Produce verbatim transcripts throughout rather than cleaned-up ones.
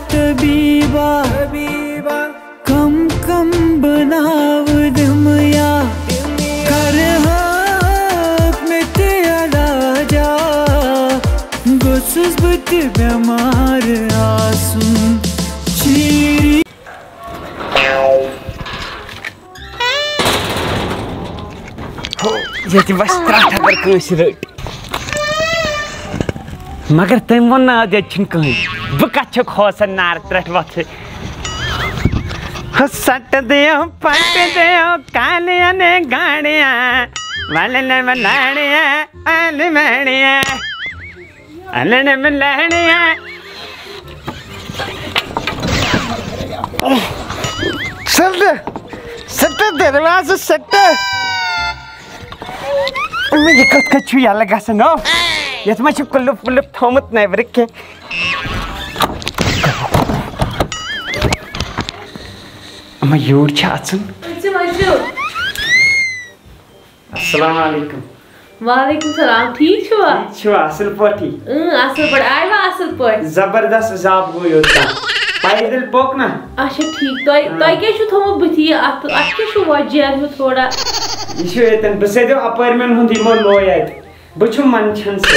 طبیبہ، کم کم بناو دمیا، کرہاک مےٚ تہِ علاجا، گوٚژھُس بہٕ تہِ بٮ۪مار آسُن۔ چیٖری۔ ہو، ییٚتہِ وَسہِ ترٛٹھ اگر کٲنٛسہِ رٔٹۍ۔ مگر تٔمۍ ووٚن نہٕ، از ییٚتہِ چھُنہٕ کٕہٕنۍ۔ بہٕ کَتہِ چھُکھ کھوژان نارٕ ترٛٹھ وۄتھٕ؟ ہو، سَٹہٕ دِیو، پَٹہٕ دِیو، کالہِ اَنہِ گاڑِ، وَلہٕ نہٕ وۄنۍ ناڑِ، اَلہِ ماڑِ۔ الحمدللہ۔ سٹہٕ، سٹہٕ دروازٕ سٹہٕ۔ یہِ کِتھ کٔنۍ چھُ یَلہٕ گژھان؟ ہو، یَتھ ما چھُ قُلُف وُلُف تھوٚومُت نٮ۪برٕ کِنۍ؟ اما یوٗرۍ چھِ اَژان۔ پٔژھِو، ؤسِو۔ السلام علیکم۔ وعلیکم السلام، ٹھیٖک چھِوا؟ ٹھیٖک چھِوا؟ اَصٕل پٲٹھی؟ اۭں، اَصٕل پٲٹھۍ۔ آیوا اَصٕل پٲٹھۍ؟ زبردست، عذاب گوٚو یوٚت تام۔ پیدل پوٚک نا۔ اچھا، ٹھیٖک۔ تۄہہِ، ہاں۔ تۄہہِ کیٛاہ چھُو تھوٚومُت بٕتھِ یہِ اَتھٕ؟ اَتھ کیٛاہ چھُ وۄجہِ ہیوٗ تھوڑا؟ یہِ چھُ ییٚتٮ۪ن، بہٕ سیدیو اَپٲرۍ مٮ۪ن ہُنٛد یِمو لوے اَتہِ۔ بہٕ چھُم منٛدچھان سُہ۔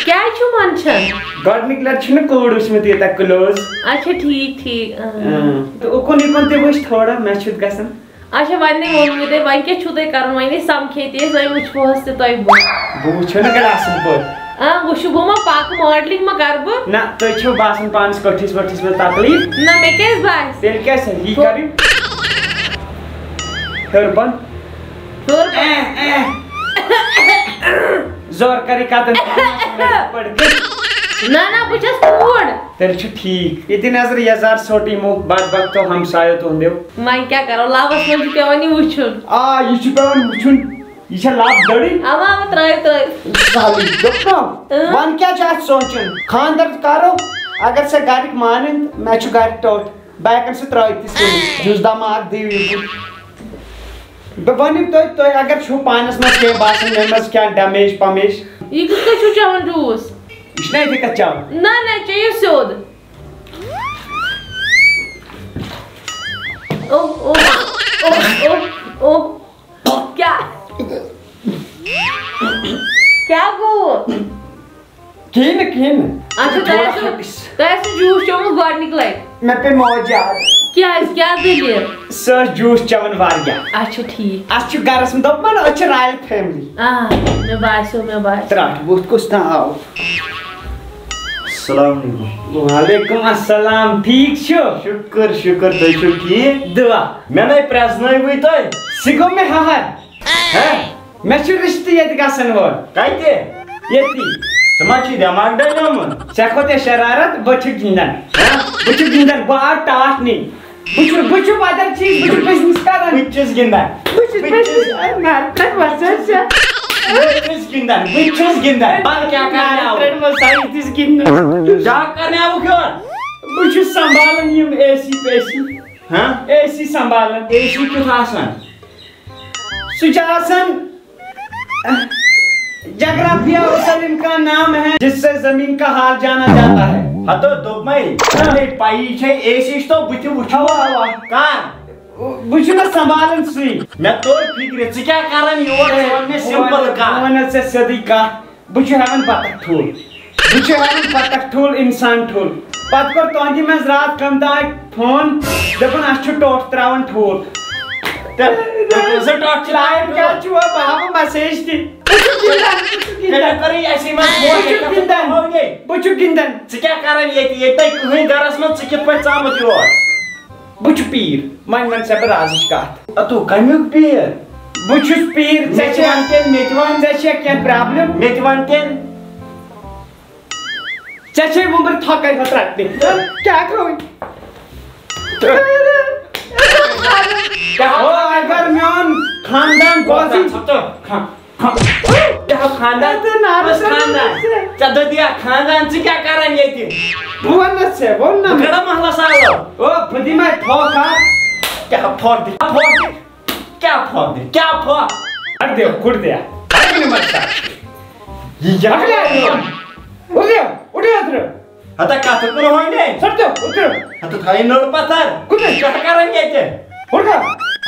کیٛازِ چھُو منٛدچھان؟ گۄڈٕنِکۍ لَٹہِ چھُنہٕ کوٗر وٕچھمُت یوٗتاہ close۔ اچھا، ٹھیٖک، ٹھیٖک، اۭں۔ اۭں۔ تہٕ اُکُن یِکُن تہِ وٕچھ تھوڑا، مےٚ چھُ گژھان۔ اچھا، وۄنۍ نے ووٚنمُے تۄہہِ، وۄنۍ کیٛاہ چھُو تۄہہِ کَرُن؟ وۄنۍ نے سَمکھے تہِ أسۍ، وۄنۍ وٕچھوہَس تہِ تۄہہِ بہٕ۔ بہٕ وٕچھو نہ گۄڈٕ اَصٕل پٲٹھۍ۔ آ، وٕچھِو، بہٕ ما پَکہٕ، modeling ما کَرٕ بہٕ؟ نہ، تُہۍ چھِو باسان پانَس کٔٹھِس ؤٹھِس منٛز تکلیٖف۔ نہ، مےٚ کیٛازِ باسہِ؟ تیٚلہِ کیٛاہ سا یی ہُہ کَرٕنۍ؟ ہیوٚر بۄن۔ ہیوٚر بۄن۔ A, A. زور کَرٕے کَتَن پٲٹھۍ گٔے۔ نہ، نہ، بہٕ چھَس کوٗر۔ تیٚلہِ چھُ ٹھیٖک۔ ییٚتہِ نظرِ یَزار ژھوٚٹ یِمو بدبختو ہمسایو تُہنٛدیو۔ وۄنۍ کیٛاہ کَرو؟ لَوَس منٛز چھُ پٮ۪وان یہِ وٕچھُن۔ آ، یہِ چھُ پٮ۪وان وٕچھُن۔ یہِ چھےٚ لَب دٔرٕے؟ اَوا، اَوا، ترٛٲیِو، ترٛٲیِو۔ سہلٕے۔ دوٚپمو، اۭں۔ وۄنۍ کیٛاہ چھُ اَتھ سونٛچُن؟ خانٛدر تہِ کَرو، اگر سۄ گَرِکۍ مانن، مےٚ چھُ گَرِ ٹوٚٹھ۔ بہٕ ہٮ۪کَن سُہ ترٛٲوِتھ تہِ ژھٕنِتھ۔ جُس دَماغ دِیِو یِکُن۔ بہٕ وَنہٕ تۄہہِ، تۄہہِ اگر چھُو پانَس منٛز کینٛہہ باسان، مےٚ منٛز کینٛہہ damage پمیج۔ یہِ کِتھ کٔنۍ چھُو چٮ۪وان juice؟ یہِ چھُنہ یِتھَے کٔنۍ چٮ۪وان۔ نہ، نہ، چیٚیِو سیوٚد۔ اوہ، اوہ، اوہ، اوہ، اوہ۔ کیٛاہ؟ کیٛاہ گوٚو؟ کِہیٖنۍ نہٕ، کِہیٖنۍ نہٕ۔ اچھا، تۄہہِ تھوڑا آسِوٕ، ہٹِس۔ تۄہہِ آسِوٕ juice چوٚمُت گۄڈٕنِکۍ لٹہِ۔ مےٚ پیٚیہِ موج یاد۔ کیٛازِ؟ کیٛاہ دٔلیٖل؟ سۄ ٲس juice چٮ۪وان واریاہ۔ اچھا، ٹھیٖک۔ اَسہِ چھُ گرس منٛز، دوٚپمَو نہ، أسۍ چھِ royal family۔ آ، مےٚ باسیٚو، مےٚ باسیٚو۔ ترٛٹھ بُتھ کُس تام آو۔ السلام علیکم۔ وعلیکم السلام، ٹھیٖک چھُ؟ شُکر، شُکر، تُہۍ چھِو ٹھیٖک؟ دُعا۔ مےٚ نے پرٛزنٲوٕے تُہۍ۔ سُہ گوٚو مےٚ ہہر۔ ہہ؟ مےٚ چھُ رِشتہٕ ییٚتہِ گژھن وول۔ کَتہِ؟ ییٚتی۔ ژٕ ما چھُے دٮ۪ماغ ڈلیومُت؟ ژےٚ کھوٚت یہِ شرارت، بہٕ چھُس گِنٛدان۔ ہہ؟ بہٕ چھُس گِنٛدان، بہٕ آو ٹاٹھ نِنۍ۔ بہٕ چھُس، بہٕ چھُس بدل چیٖز، بہٕ چھُس business کران۔ بہٕ تہِ چھُس گِنٛدان۔ بہٕ چھُس، بہٕ چھُس، اے، مےٚ پٮ۪ٹھ وَسان ژےٚ۔ بہٕ تہِ چھُس گِنٛدان، بہٕ تہِ چھُس گِنٛدان۔ پَتہٕ کیٛاہ کرناوُکھ؟ مےٚ پٮ۪ٹھ وَسان، یہِ تہِ چھُس گِنٛدان۔ کیٛاہ کرناوُکھ یورٕ؟ بہٕ چھُس سنبھالان یِم اے سی پیسی۔ ہہ؟ اے سی سنبھالان۔ اے سی کیُتھ آسان؟ سُہ چھُ آسان، جغرافیہ و سلم کا نام ہے، جس سے زمین کا حال جانا جاتا ہے۔ ہتو دوٚپمَے، ژےٚ پَیی چھے، اے سی چھُ تو بہٕ تہِ وٕچھو۔ اوا، اوا۔ کر؟ بہٕ چھُس نہ سنبھالان سُے۔ مےٚ توٚر فِکرِ، ژٕ کیٛاہ کران یور؟ ژٕ وَن مےٚ simple کَتھ۔ بہٕ وَنو ژےٚ سیوٚدُے کَتھ۔ بہٕ چھُ ہٮ۪وان بطخ ٹھوٗل۔ بہٕ چھُ ہٮ۪وان بطخ ٹھوٗل، اِنسان ٹھوٗل۔ پتہٕ کوٚر تُہنٛدِ منٛز راتھ کَم تام فون، دَپان، اَسہِ چھُ ٹوٚٹھ ترٛاوان ٹھوٗل۔ تہٕ، تہٕ زٕ ٹوٚٹھ چھِ لایِٹ کیٛاہ چھُ وۄنۍ؟ بہٕ ہاوٕ message تہِ۔ بہٕ چھُس گِنٛدان، بہٕ چھُس گِنٛدان۔ تیٚلہِ کٔرٕے اَسی منٛز بہٕ چھُس گِنٛدان۔ بہٕ چھُس گِنٛدان۔ ژٕ کیٛاہ کران ییٚتہِ؟ ییٚتہِ تۄہہِ کٕہٕنۍ گرس منٛز، ژٕ کِتھ پٲٹھۍ ژامُت یور؟ بہٕ چھُس پیٖر، وۄنۍ وَن ژےٚ بہٕ رازٕچ کَتھ۔ اَتو کَمیُک پیٖر؟ بہٕ چھُس پیٖر، ژےٚ مےٚ تہِ چھےٚ، وَن تیٚلہِ، مےٚ تہِ وَن۔ ژےٚ چھےٚ کینٛہہ problem؟ مےٚ تہِ وَن تیٚلہِ۔ ژےٚ چھے وُمبٕر تھۄکَے ہوت رَٹنہِ۔ کیٛاہ گوٚو؟ او، اگر میون خاندان بوزی۔ ژٕ تہٕ کھا-، کھا-، کیٛاہ خاندان؟ تہٕ نارٕ بس سۭتۍ خاندان۔ ژےٚ دٔدیا خاندان، ژٕ کیٛاہ کران ییٚتہِ؟ بہٕ وَنہٕ ژےٚ، ووٚن نہ بہٕ مےٚ۔ کَرٕ محلَس آلو۔ او، بہٕ دِمے پھۄکھ اَتھ۔ کیٛاہ پھۄکھ دِ-، پھۄکھ دِ-، کیٛاہ پھۄکھ دِ-، کیٛاہ پھۄکھ؟ اَدٕ دِ، کُڑ دِ۔ اَدٕ نِمَتھ سا۔ یہِ کیٛاہ اَدٕ دِ۔ اُڑیو، اُڑیو ترٛٲو۔ ہتا کتھ کُن ہونڈے؟ سٹو، اوتر۔ ہتا تھاوی نٔر پتھر۔ کُنے؟ کیٛاہ کران ییٚتہِ؟ ہُرکا؟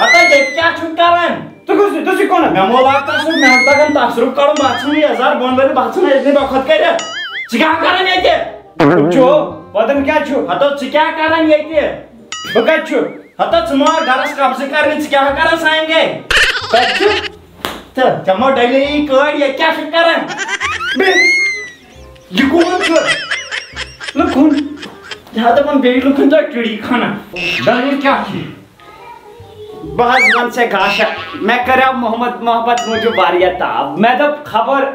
ہتا ییٚتہِ کیٛاہ چھُکھ کران؟ ژٕ کُس چھُکھ؟ ژٕ چھُکھ کونن؟ مےٚ مول اکھ تسُر، مےٚ اوس دَگان تسرُک کَڑُن، بہٕ ژھٕنہٕ یَزار بۄن بٔرِتھ، بہٕ ژھٕنہٕ ییٚتہِ نہٕ بہٕ خۄد کٔرِتھ۔ ژٕ کیٛاہ کران ییٚتہِ؟ چھو، وَدَن کیٛاہ چھُ؟ ہتا ژٕ کیٛاہ کران ییٚتہِ؟ بہٕ کَتہِ چھُ؟ ہتا ژٕ ما گرس قبضہٕ کرنہِ، ژٕ کیٛاہ کران سانہِ گرِ؟ کَتہِ چھُ؟ تہٕ ژےٚ ما ڈَلے یہِ کٲڑۍ، ییٚتہِ کیٛاہ چھُکھ کران؟ بیٚیہِ؟ یہِ کون چھُ؟ لُکُن۔ یا دَپان بیٚیہِ لُکُن تۄہہِ چُڑی خانہ۔ دٔلیٖل کیٛاہ چھِ؟ بہٕ حظ وَنہٕ ژےٚ گاشا، مےٚ کَریو محمد محبت موٗجوٗب واریاہ تاب۔ مےٚ دوٚپ خبر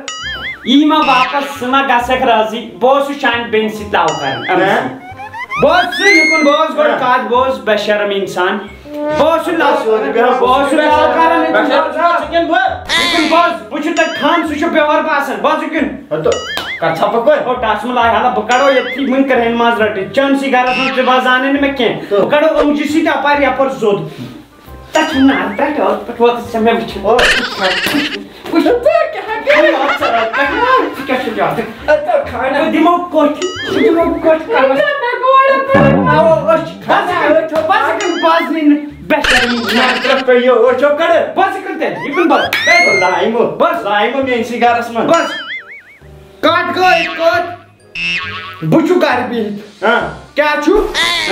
یی ما واپس، ژٕ ما گژھکھ راضی۔ بہٕ اوسُس چانہِ بیٚنہِ سۭتۍ love کران، أمِس ہہ؟ سۭتۍ۔ بہٕ اوسُس یہِ کُن، بہٕ اوسُس گۄڈٕ ہہ؟ کَتھ، بہٕ اوسُس بے شرم اِنسان۔ بہٕ اوسُس love، بہٕ اوسُس love کران۔ بہٕ چھُس ژٕ کِنہٕ بہٕ؟ یہِ کُن بہٕ اوسُس، بہٕ چھُس تۄہہِ خان، سُہ چھُ بیٚہوار باسان۔ بہٕ اوسُس یہِ کُن۔ ہتو، کر ژھۄپہٕ کٔرۍ۔ او، ٹس مہٕ لاے حالہ، بہٕ کڑو ییٚتھی وٕنۍ کرٛہنہِ منٛز رٔٹِتھ۔ چٲنسٕے گرس منٛز تہِ بہٕ زانَے نہٕ مےٚ کینٛہہ۔ تہٕ؟ بہٕ کڑو أنٛگجہِ سۭتۍ اپارِ یپٲرۍ زوٚد۔ تتھ چھُ نار ترٛٹھ، ٲس پٮ۪ٹھ ووتُس ژےٚ مےٚ وٕچھِتھ۔ او، وٕچھ، وٕچھ۔ ژٕ کیٛاہ کران؟ ژٕ کیٛاہ چھُکھ یتھ؟ ہتو، خانہ۔ بہٕ دِمو کوٚٹھۍ، بہٕ دِمو کوٚٹھۍ کرنس۔ مےٚ گوٚو اورٕ پٮ۪ٹھ۔ او، أسۍ چھِ کھسان۔ بس کن، بس کن، بس کن۔ نار ترٛٹھ پیٚیہِ، أچھو کڑٕ۔ بس کن تیٚلہِ، یہِ کُن بس۔ لایمو۔ بس۔ لایمو میٛٲنسٕے گرس منٛز۔ بس۔ کتھ گٔے، کتھ؟ بہٕ چھُس گرِ بِہِتھ۔ ہاں۔ کیٛاہ چھُ؟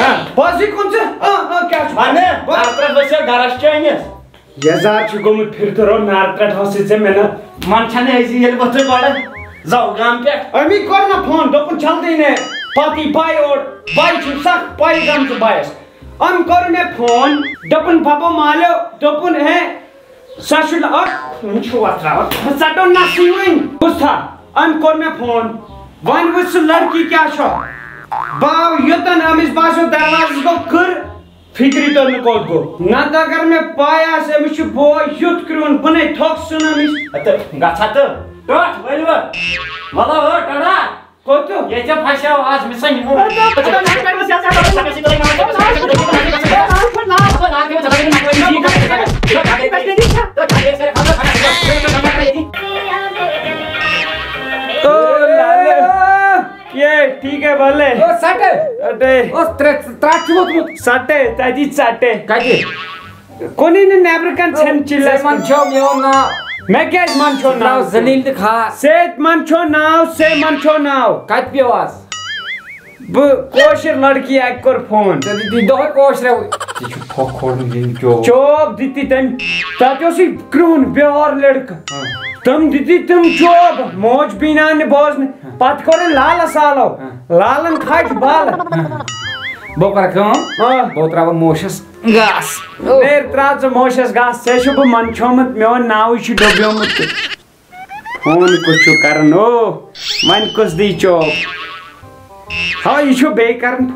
ہاں۔ بہٕ حظ یہِ کُن ژٕ۔ آ، آ، کیٛاہ چھُ؟ وَنہٕ، بہٕ حظ ترٛٹھ ؤسِو گرس چٲنِس۔ یزار چھُ گوٚمُت پھِرتہٕ رو نار ترٛٹھ ٲسٕے ژےٚ مےٚ نہٕ۔ من چھَنہٕ أزی ییٚلہِ وۄتھٕ گۄڈٕ زوگام پٮ۪ٹھ۔ أمی کوٚر نہ فون، دوٚپُن چھلدٕے نے پاتی باے اور، باے چھُ سخ پاے گام چھُ بایس۔ أمۍ کوٚر مےٚ فون، دوٚپُن ببو مالیو، دوٚپُن ہے، سۄ چھُنہٕ اکھ، وٕنہِ چھُ وۄتھراوان۔ بہٕ ژَٹو نَسٕے وٕنہِ۔ بوٗزتھا؟ أمۍ کوٚر مےٚ فون۔ وۄنۍ وٕچھ سُہ لڑکی کیٛاہ چھو۔ بہٕ آو یوٚتَن أمِس باسیو دروازَس گوٚو کٕر، فِکرِ توٚر نہٕ کوٚت گوٚو۔ نَتہٕ اگر مےٚ پَے آسہِ أمِس چھُ بوے یُتھ کرٛیوٗن، بہٕ نے تھوٚکھ سُن أمِس۔ ہتہٕ، گژھ ہتہٕ۔ ٹوٹھ، ؤلِو۔ مطلب، ہو، ٹڑا۔ کوٚت؟ ییٚتہِ پھسیو آز مےٚ سا یِمو۔ او لالے۔ یہ ٹھیک ہے بھلے۔ او سٹے۔ اٹے۔ او ترٛٹھ، ترٛٹھ چھُ ووٚتھمُت۔ سٹے، تتی سٹے۔ کتہِ؟ کُنی نہٕ نیبرٕ کن ژھٮ۪ن چِلس ژےٚ کُن۔ منٛد چھو میون ناو۔ مےٚ کیٛازِ منٛد چھو ناو؟ ژٕ ترٛاو ذلیل تہٕ خار۔ سے منٛد چھو ناو، سے منٛد چھو ناو۔ کتہِ پیوٚو آز؟ بہٕ کٲشِر لڑکی اکہِ کوٚر فون۔ ژےٚ دِتی دۄہے کٲشرٮ۪وٕے۔ ژےٚ چھُ پھۄکھ کھولمُت ییٚمۍ چوب۔ چوب دِتی تٔمۍ، تتہِ اوسُے کرٛہُن بیور لڑکہٕ۔ ہاں۔ تِم دِتی تِم چوب، موج بیٖنان نہٕ بوزنہٕ۔ ہاں۔ پتہٕ کوٚر أمۍ لالس آلو۔ ہاں۔ لالن کھاج بالہٕ۔ ہاں۔ بہٕ کرٕ کٲم، ہاں۔ بہٕ ترٛاوٕ موشس گاسہٕ۔ نیرِ ترٛاو ژٕ موشس گاسہٕ، ژےٚ چھُ بہٕ منٛدچھومُت، میون ناوٕے چھُ ڈوبیومُت تہٕ۔ فون کُس چھُ کران؟ او، وۄنۍ کُس دی چوب؟ ہا، یہِ چھُ بیٚیہِ کران۔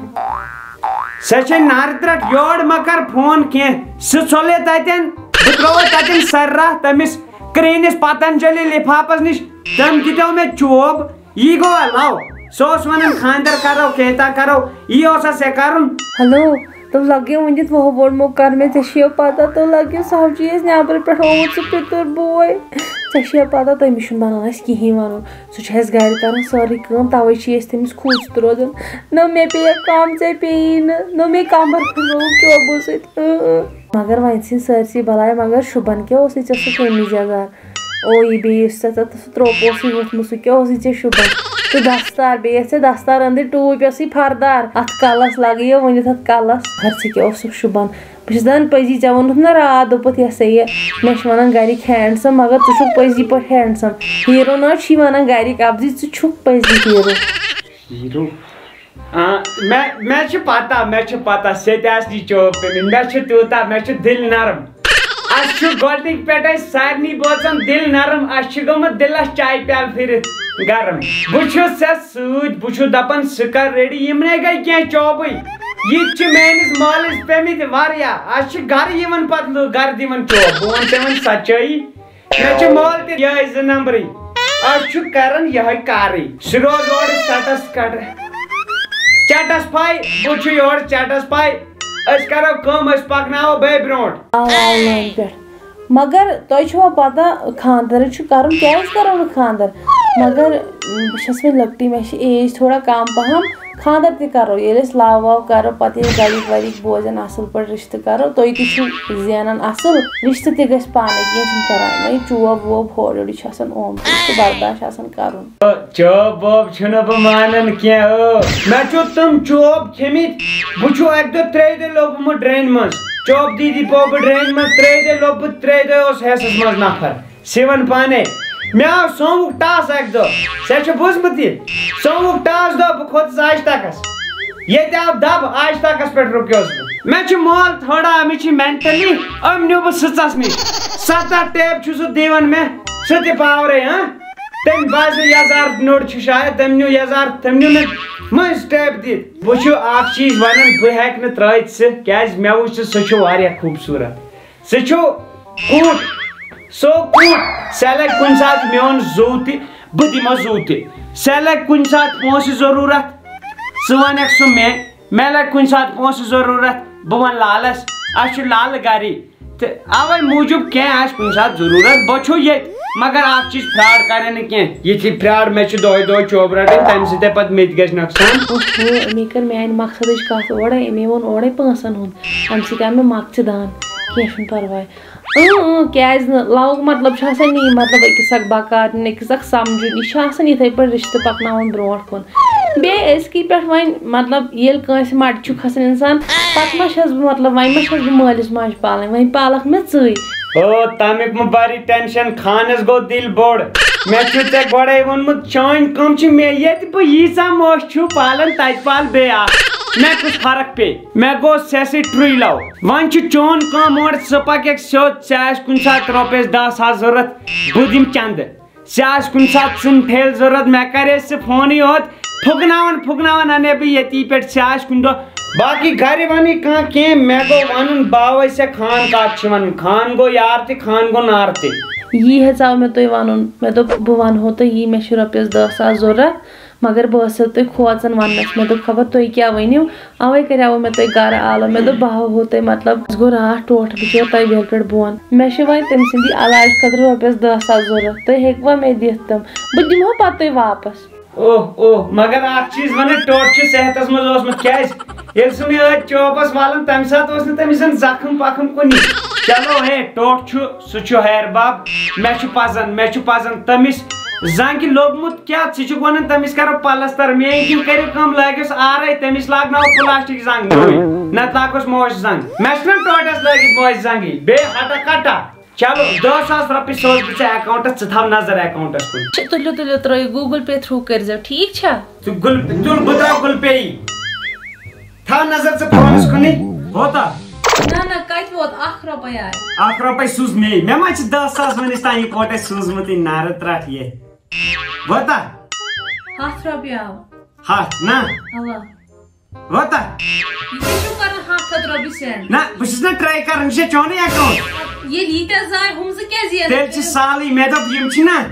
سۄ چھےٚ نارٕ ترٛٹھ، یورٕ مہ کر فون کینٛہہ۔ سُہ ژھۄلے تتٮ۪ن، بہٕ ترٛووے تتٮ۪ن سرِ راہ تٔمِس کرٛہنِس پتنجلی لفافس نِش۔ تٔمۍ دِتو مےٚ چوب۔ یی گوٚو لو۔ سُہ اوس ونان خانٛدر کرو، کیتا کرو۔ یی اوسا ژےٚ کرُن؟ ہیلو۔ تہٕ لگیو ؤنِتھ، وۄنۍ ووٚنمو کر مےٚ، ژےٚ چھےٚ پتہ، تہٕ لگیو سبزی اَسہِ نٮ۪برٕ پٮ۪ٹھ آمُت سُہ پِتُر بوے۔ ژےٚ چھےٚ پتہ، تٔمِس چھُنہٕ بنان اَسہِ کِہیٖنۍ وَنُن۔ سُہ چھُ اَسہِ گرِ کران سٲرٕے کٲم، تَوَے چھِ أسۍ تٔمِس کھوٗژِتھ روزان۔ نہ مےٚ پیٚیہِ کانٛہہ، ژےٚ پیٚیی نہٕ، نہ مےٚ کمبر پھٕٹرووُکھ چوبو سۭتۍ۔ اۭں، اۭں۔ مگر وۄنۍ ژھٕنۍ سٲرسٕے بلاے، مگر شُبان کیٛاہ اوسُے ژےٚ سُہ قمیٖض یزار؟ او، یہِ بیٚیہِ یُس ژےٚ تَتھ سُہ ترٛوپ اوسُے ووٚتھمُت، سُہ کیٛاہ اوسُے ژےٚ شوٗبان؟ تہٕ دستار، بیٚیہِ ٲسۍ ژےٚ دستار أنٛدٕرۍ ٹوٗپۍ ٲسٕے فردار، اَتھ کَلَس لَگہٕ یہِ ؤنِتھ اَتھ کَلَس۔ خبر ژےٚ کیٛاہ اوسُکھ شوٗبان؟ بہٕ چھَس دَپان پٔزی، ژےٚ ووٚنُتھ نہ راتھ، دوٚپُتھ، یہِ ہسا یہِ، مےٚ چھِ وَنان گَرِکۍ handsome، مگر ژٕ چھُکھ پٔزی پٲٹھۍ handsome۔ Hero نہ حظ چھی وَنان گَرِکۍ، اَپزِ ژٕ چھُکھ پٔزی hero۔ Hero؟ آ، مےٚ، مےٚ چھِ پتہ، مےٚ چھِ پتہ، سیٚتہِ آسہِ یہِ چوب کٔرمٕژ۔ مےٚ چھِ تیوٗتاہ، مےٚ چھُ دِل نرم۔ اَسہِ چھُ گۄڈٕنِکۍ پٮ۪ٹھَے سارنٕے بٲژَن دِل نرم۔ اَسہِ چھُ گوٚمُت دِلَس چایہِ پیٛالہٕ پھِرِتھ گرم۔ بہٕ چھُس ژےٚ سۭتۍ، بہٕ چھُس دَپان ژٕ کر ready۔ یِمنٕے گٔے کینٛہہ چوبٕے۔ یِتہِ چھِ میٛٲنِس مٲلِس پیٚمٕتۍ واریاہ۔ اَسہِ چھِ گرٕ یِوان پَتہٕ لُکھ گرٕ دِوان چوب۔ بہٕ وَنہٕ ژےٚ وۄنۍ سچٲیی۔ مےٚ چھِ مول تہِ یِہوٚے زٕ نمبرٕے۔ أسۍ چھُ کران یِہوٚے کارٕے۔ سُہ روز اورٕ ژٹس کٹ-، چٹس پاے، بہٕ چھُ یورٕ چٹس پاے۔ أسۍ کرو کٲم، أسۍ پکناوو بیٚیہِ برونٛٹھ۔ آو، آو لٲنہِ پٮ۪ٹھ۔ مگر تۄہہِ چھُوا پتہ، خانٛدر چھُ کرُن، کیٛازِ کرو نہٕ خانٛدر؟ مگر بہٕ چھَس وۄنۍ لۄکٹٕے، مےٚ چھِ ایج تھوڑا کم پہم۔ خانٛدر تہِ کرو، ییٚلہِ أسۍ love واو کرو، پتہٕ ییٚلہِ گرِکۍ ورِکۍ بوزن، اصل پٲٹھۍ رشتہٕ کرو، تُہۍ تہِ چھِو زینان اصل، رشتہٕ تہِ گژھِ پانے، کینٛہہ چھُنہٕ پرواے۔ وۄنۍ چوب ووب ہورٕ یورٕ، یہِ چھُ آسان آمتُے، یہِ چھُ برداش آسان کرُن۔ چوب ووب چھُنہٕ بہٕ مانان کینٛہہ، او۔ مےٚ چھُ تِم چوب کھیٚمٕتۍ، بہٕ چھُ اکہِ دۄہ ترٛیٚیہِ دۄہہِ لوٚبمُت ڈرینہِ منٛز۔ چوب دیٖدی پوو بہٕ ڈرینہِ منٛز، ترٛیٚیہِ دۄہہِ لوٚب بہٕ، ترٛیٚیہِ دۄہہِ اوس حیسس منٛز نفر۔ سِوَن پانے۔ مےٚ آو سوموُک ٹاس اَکہِ دۄہ۔ ژےٚ چھےٚ بوٗزمُت یہِ؟ سوموُک ٹاس دۄہ بہٕ کھوٚتُس آج تکس۔ ییٚتہِ آو دب، آج تکس پٮ۪ٹھ رُکیوس بہٕ۔ مےٚ چھُ مول تھوڑا، أمِس چھِ مینٹلی، أمۍ نیوٗ بہٕ سٕژس نِش۔ ستتھ ٹیپ چھُ سُہ دِوان مےٚ، سُہ تہِ پاورے، ہاں؟ تٔمۍ باسیو یزار نوٚڑ چھُ شاید، تٔمۍ نیوٗ یزار، تٔمۍ نیوٗ مےٚ مٔنٛزۍ ٹیپ دِتھ۔ وٕچھِو، اکھ چیٖز ونان، بہٕ ہٮ۪کہٕ نہٕ ترٲوِتھ سُہ، کیازِ مےٚ وٕچھ سُہ، سُہ چھُ واریاہ خوٗبصوٗرت۔ سُہ چھُ کوٗٹ، سُہ کوٗٹ۔ ژےٚ لگہِ کُنہِ ساتہٕ میون زُو تہِ، بہٕ دِمو زُو تہِ۔ ژےٚ لگہِ کُنہِ ساتہٕ پونٛسہٕ ضروٗرت، ژٕ وَنکھ سُہ مےٚ۔ مےٚ لگہِ کُنہِ ساتہٕ پونٛسہٕ ضروٗرت، بہٕ وَنہٕ لالَس، اَسہِ چھُ لالہٕ گری۔ تہٕ اَوَے موٗجوٗب کینٛہہ آسہِ کُنہِ ساتہٕ ضروٗرت، بہٕ چھُ ییٚتہِ۔ مگر اَکھ چیٖز، فراڈ کَرے نہٕ کینٛہہ۔ یِتھی فراڈ مےٚ چھُ دۄہے دۄہے چوب رَٹٕنۍ، تَمہِ سۭتۍ پَتہٕ مےٚ تہِ گژھِ نۄقصان۔ اوہو، مےٚ کٔر میٛانہِ مقصدٕچ کَتھ اورَے، أمۍ ووٚن اورَے پونٛسَن ہُنٛد، اَمہِ سۭتۍ آو مےٚ مۄکھ ژِ دان۔ کینٛہہ چھُنہٕ پَرواے۔ اۭں، اۭں، کیٛازِ نہٕ؟ لَوُک مطلب چھُ آسان یی، مطلب، أکِس اَکھ بکار دیُن، أکِس اَکھ سَمجھُن۔ یہِ چھُ آسان یِتھَے پٲٹھۍ رِشتہٕ پَکناوُن برٛونٛٹھ کُن۔ بیٚیہِ أزکی پٮ۪ٹھ وۄنۍ، مطلب، ییٚلہِ کٲنٛسہِ مَٹہِ چھُ کھَسان اِنسان، پَتہٕ ما چھَس بہٕ، مطلب، وۄنۍ ما چھَس بہٕ مٲلِس ماجہِ پالٕنۍ، وۄنۍ پالَکھ مےٚ ژٕے۔ او، تَمیُک مہٕ بَر یہِ ٹٮ۪نشَن، خانَس گوٚو دِل بوٚڑ۔ مےٚ چھُ ژےٚ گۄڈَے ووٚنمُت، چٲنۍ کٲم چھِ مےٚ، ییٚتہِ بہٕ ییٖژاہ موٚچھ چھُ پالان، تَتہِ پال بیٚیہِ اَکھ۔ مےٚ کُس فرق پیٚیہِ؟ مےٚ گوٚو ژےٚ سۭتۍ true love۔ وۄنۍ چھُ چون کٲم اورٕ، ژٕ پَکھ سیوٚد، ژےٚ آسہِ کُنہِ ساتہٕ رۄپیَس دَہ ساس ضوٚرَتھ، بہٕ دِمہٕ چَندٕ۔ ژےٚ آسہِ کُنہِ ساتہٕ ژٕنہٕ ٹھیلہٕ ضوٚرَتھ، مےٚ کَرے ژٕ فونٕے یوت، پھُکناوان پھُکناوان اَنے بہٕ ییٚتی پٮ۪ٹھ، ژےٚ آسہِ کُنہِ دۄہ۔ باقٕے گَرِ وَنٕے کانٛہہ کینٛہہ، مےٚ گوٚو وَنُن، باوَے ژےٚ خان کَتھ چھِ وَنان، خان گوٚو یار تہِ، خان گوٚو نار تہِ۔ یی حظ آو مےٚ تۄہہِ وَنُن، مےٚ دوٚپ، بہٕ وَنہو تۄہہِ یی، مےٚ چھِ رۄپیَس دَہ ساس ضوٚرَتھ، مگر بہٕ ٲسٕس تۄہہِ کھوژان وَننَس، مےٚ دوٚپ، خبر تُہۍ کیٛاہ ؤنِو، اَوَے کَریوٕ مےٚ تۄہہِ گَرٕ آلو۔ مےٚ دوٚپ، بہٕ ہاوہو تۄہہِ، مطلب، اَسہِ گوٚو راتھ ٹوٹھ بِچور تۄہہِ بیٚیہِ پٮ۪ٹھ بۄن۔ مےٚ چھِ وۄنۍ تٔمۍ سٕنٛدِ علاج خٲطرٕ رۄپیَس دَہ ساس ضوٚرَتھ، تُہۍ ہیٚکوا مےٚ دِتھ تِم؟ بہٕ دِمہو پَتہٕ تۄہہِ واپَس۔ اوہ، اوہ، مگر اَکھ چیٖز وَنہٕ، ٹوٹھ چھُ صحتَس منٛز اوسمُت، کیٛازِ؟ ییٚلہِ سُہ مےٚ أتھۍ چوپَس وَلان، تَمہِ ساتہٕ اوس نہٕ تٔمِس زَن زَخٕم پَخٕم کُنی۔ چلو، ہے، ٹوٹھ چھُ، سُہ چھُ ہیر باب، مےٚ چھُ پَزَن، مےٚ چھُ پَزَن تٔمِس زَنٛگہِ لوٚگمُت۔ کیٛاہ ژٕ چھُکھ وَنان تٔمِس کَرو پَلَستَر؟ میٛٲنۍ کِنۍ کٔرِو کٲم، لٲگِوس آرَے، تٔمِس لاگناوو پٕلاسٹِک زَنٛگ نٔوٕے، نَتہٕ لاگوس موش زَنٛگ۔ مےٚ چھُنہ ٹوٹھَس لٲگِتھ موش زَنٛگٕے، بیٚیہِ ہَٹا کَٹا۔ چلو، دَہ ساس رۄپیہِ سوزٕ بہٕ ژےٚ اٮ۪کاوُنٛٹَس، ژٕ تھاو نظر اٮ۪کاوُنٛٹَس کُن۔ چھِ، تُلِو، تُلِو، ترٛٲیِو، Google Pay through کٔرۍزیو، ٹھیٖک چھا؟ ژٕ گُل، تُل، بہٕ ترٛاو گُل پے یی۔ تھاو نظر ژٕ فونَس کُنٕے۔ کوتاہ؟ نہ، نہ، کَتہِ ووت؟ اَکھ رۄپَے آے۔ اَکھ رۄپَے سوٗز مے۔ مےٚ ما چھِ دَہ ساس وٕنِس تام یِکوَٹَے سوٗزمُتٕے، نارٕ ترٛٹھ یہِ۔ ووتا؟ ہَتھ رۄپیہِ آو۔ ہَتھ نا؟ اَوا۔ ووتا؟ یہِ کیٛاہ چھُو کران ہَتھ ہَتھ رۄپیہِ send؟ نہ، بہٕ چھُس نہ try کران، یہِ چھا چونُے account؟ ییٚلہِ ییٖتیٛاہ زایہِ، ہُم زٕ کیٛازِ زینَکھ؟ تیٚلہِ چھِ سہلٕے، مےٚ دوٚپ یِم چھِنہ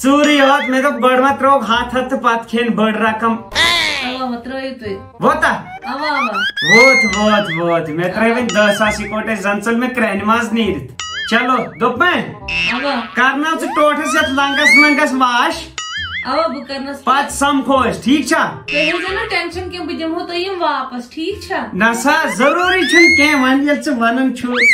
ژوٗرٕے یوت، مےٚ دوٚپ گۄڈٕ ما ترٛووُکھ ہَتھ ہَتھ تہٕ پَتہٕ کھٮ۪ن بٔڑ رقم۔ اَوا، وۄنۍ ترٛٲیِو تُہۍ۔ ووتا؟ اَوا، اَوا۔ ووت، ووت، ووت۔ مےٚ ترٛٲے وۄنۍ دَہ ساس یِکوَٹَے، زَن ژٔل مےٚ کرٛٮ۪ہنہِ منٛز نیٖرِتھ۔ چلو، دوٚپمَے؟ اَوا۔ کرناو ژٕ ٹوٹھَس یَتھ لنٛگَس منٛگَس واش۔ اَوا، بہٕ کرنَس پَتہٕ سَمکھو أسۍ، ٹھیٖک چھا؟ تُہۍ ہیٚزیو نہٕ tension کینٛہہ، بہٕ دِمہو تۄہہِ یِم واپَس، ٹھیٖک چھا؟ نہ سا، ضروٗری چھُنہٕ کینٛہہ، وۄنۍ ییٚلہِ ژٕ وَنان چھُکھ۔